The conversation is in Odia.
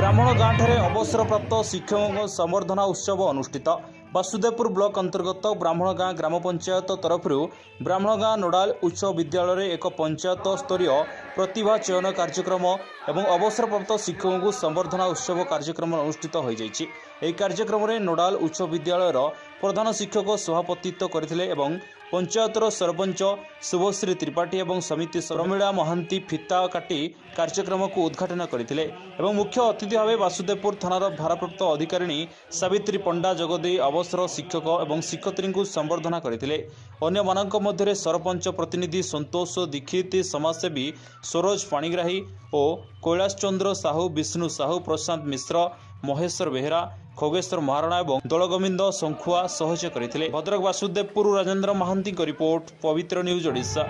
ବ୍ରାହ୍ମଣ ଗାଁଠାରେ ଅବସରପ୍ରାପ୍ତ ଶିକ୍ଷକଙ୍କ ସମ୍ବର୍ଦ୍ଧନା ଉତ୍ସବ ଅନୁଷ୍ଠିତ। ବାସୁଦେବପୁର ବ୍ଲକ ଅନ୍ତର୍ଗତ ବ୍ରାହ୍ମଣଗାଁ ଗ୍ରାମ ପଞ୍ଚାୟତ ତରଫରୁ ବ୍ରାହ୍ମଣଗାଁ ନୋଡାଲ ଉଚ୍ଚ ବିଦ୍ୟାଳୟରେ ଏକ ପଞ୍ଚାୟତ ସ୍ତରୀୟ ପ୍ରତିଭା ଚୟନ କାର୍ଯ୍ୟକ୍ରମ ଏବଂ ଅବସରପ୍ରାପ୍ତ ଶିକ୍ଷକଙ୍କୁ ସମ୍ବର୍ଦ୍ଧନା ଉତ୍ସବ କାର୍ଯ୍ୟକ୍ରମ ଅନୁଷ୍ଠିତ ହୋଇଯାଇଛି। ଏହି କାର୍ଯ୍ୟକ୍ରମରେ ନୋଡାଲ ଉଚ୍ଚ ବିଦ୍ୟାଳୟର ପ୍ରଧାନ ଶିକ୍ଷକ ସଭାପତିତ୍ୱ କରିଥିଲେ ଏବଂ ପଞ୍ଚାୟତର ସରପଞ୍ଚ ଶୁଭଶ୍ରୀ ତ୍ରିପାଠୀ ଏବଂ ସମିତି ପ୍ରମିଳା ମହାନ୍ତି ଫିତା କାଟି କାର୍ଯ୍ୟକ୍ରମକୁ ଉଦ୍ଘାଟନ କରିଥିଲେ ଏବଂ ମୁଖ୍ୟ ଅତିଥି ଭାବେ ବାସୁଦେବପୁର ଥାନାର ଭାରପ୍ରାପ୍ତ ଅଧିକାରିଣୀ ସାବିତ୍ରୀ ପଣ୍ଡା ଯୋଗଦେଇ ଅବସର ଶିକ୍ଷକ ଏବଂ ଶିକ୍ଷୟିତ୍ରୀଙ୍କୁ ସମ୍ବର୍ଦ୍ଧନା କରିଥିଲେ। ଅନ୍ୟମାନଙ୍କ ମଧ୍ୟରେ ସରପଞ୍ଚ ପ୍ରତିନିଧି ସନ୍ତୋଷ ଦୀକ୍ଷିତ, ସମାଜସେବୀ ସରୋଜ ପାଣିଗ୍ରାହୀ ଓ କୈଳାସ ଚନ୍ଦ୍ର ସାହୁ, ବିଷ୍ଣୁ ସାହୁ, ପ୍ରଶାନ୍ତ ମିଶ୍ର, ମହେଶ୍ୱର ବେହେରା, ଖଗେଶ୍ୱର ମହାରଣା ଏବଂ ଦୋଳଗୋବିନ୍ଦ ଶଙ୍ଖୁଆ ସହଯୋଗ କରିଥିଲେ। ଭଦ୍ରକ ବାସୁଦେବପୁର ରାଜେନ୍ଦ୍ର ମହାନ୍ତିଙ୍କ ରିପୋର୍ଟ, ପବିତ୍ର ନ୍ୟୁଜ୍ ଓଡ଼ିଶା।